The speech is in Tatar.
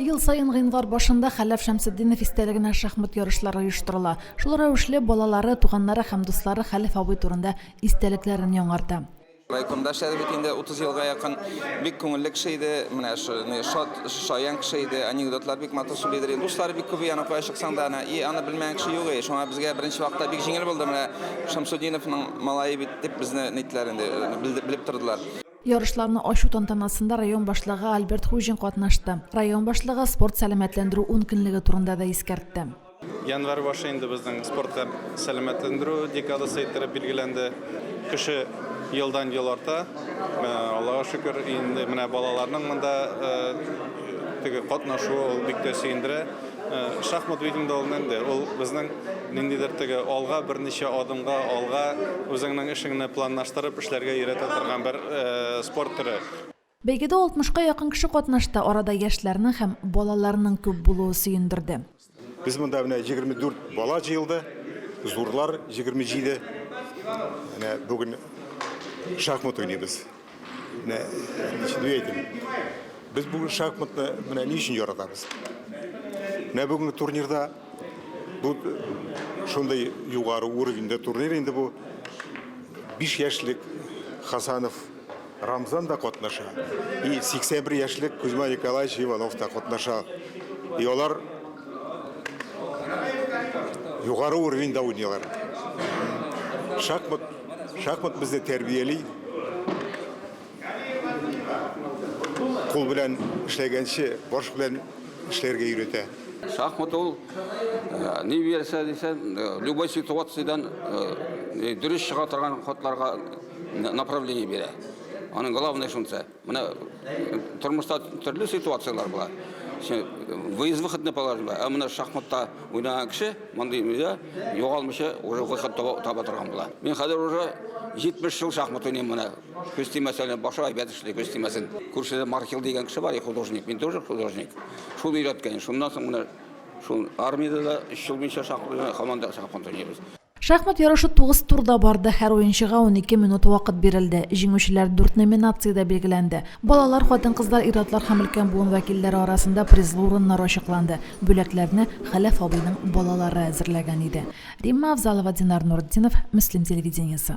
Ел саен гыйнвар башында Хәләф Шәмсетдинов истәлегенә шахмат ярышлары оештырыла. Шул рәвешле балалары, туганнары һәм дуслары Хәләф абый турында истәлекләрен яңарта. Райкомда эшләде бит инде 30 елга якын. Бик күңелле кеше иде, менә шат, шаян кеше иде, анекдотлар бик матур сөйлидер. Дуслары бик күп, аны кая чыксаң да, әнә, и аны белмәгән кеше юк, и. Шуңа безгә беренче вакытта бик җиңел булды, менә Шәмсетдиновның малае бит дип безне ниттеләр инде, белеп тордылар. Ярышларны ачу тантанасында район башлыгы Альберт Хуҗин катнашты. Район башлыгы спорт-сәламәтләндерү ункөнлеге турында да искәртте. Январь башы инде безнең спорт һәм сәламәтләндерү декадасы иттереп билгеләнде. Кеше елдан-ел арта. Аллага шөкер, инде менә балаларның монда теге катнашуы ул бик тә сөендерә. Шахмат бит инде ул нинди? Ул безнең ниндидер теге алга берничә адымга алга үзеңнең эшеңне планлаштырып эшләргә өйрәтә торган бер спорт төре. Бәйгедә алтмышка якын кеше катнашты, арада яшьләрнең һәм балаларның күп булуы сөендерде. Без монда менә 24 бала җыелды, зурлар 27. Менә бүген шахмат уйныйбыз. Менә ничек дип әйтим. Без бүген шахматны менә ни өчен яратабыз? Менә бүгенге турнирда бу шундый югары уровеньдә турнир инде бу. 5 яшьлек Хасанов Рамзан да катнаша. И 81 яшьлек Кузьма Николаевич Иванов та катнаша. И алар югары уровеньда уйныйлар. Шахмат, шахмат безне тәрбияли. Кул белән эшләгәнче, баш белән эшләргә өйрәтә. Шахмат ул ни бирсә дисәң, любой ситуациядән дөрес чыга торган ходларга направление бирә. Аның главное шунысы. Менә тормышта төрле ситуацияләр була. Выезд-выходны положение. Ә менә шахматта уйнаган кеше мондый нидә югалмыйча уже выход таба торган була. Мин хәзер уже 70 ел шахмат уйныйм менә. Күз тимәсә, башы әйбәт эшли, күз тимәсен. Күршедә Маркел дигән кеше бар, художник. Мин тоже художник. Шул өйрәткән. Шуннан соң менә шул армиядә дә 3 ел буенча шахмат уйнадым, һаман да шахмат уйныйбыз. Шахмат ярышы тугыз турда барды, һәр уенчыга 12 минут вакыт бирелде. Җиңүчеләр дүрт номинациядә билгеләнде. Балалар, хатын-кызлар, ир-атлар һәм өлкән буын вәкилләре арасында призлы урыннар ачыкланды. Бүләкләрне Хәләф абыйның балалары әзерләгән иде. Римма Авзалова, Динар Нуртдинов, Мөслим телевидениесе.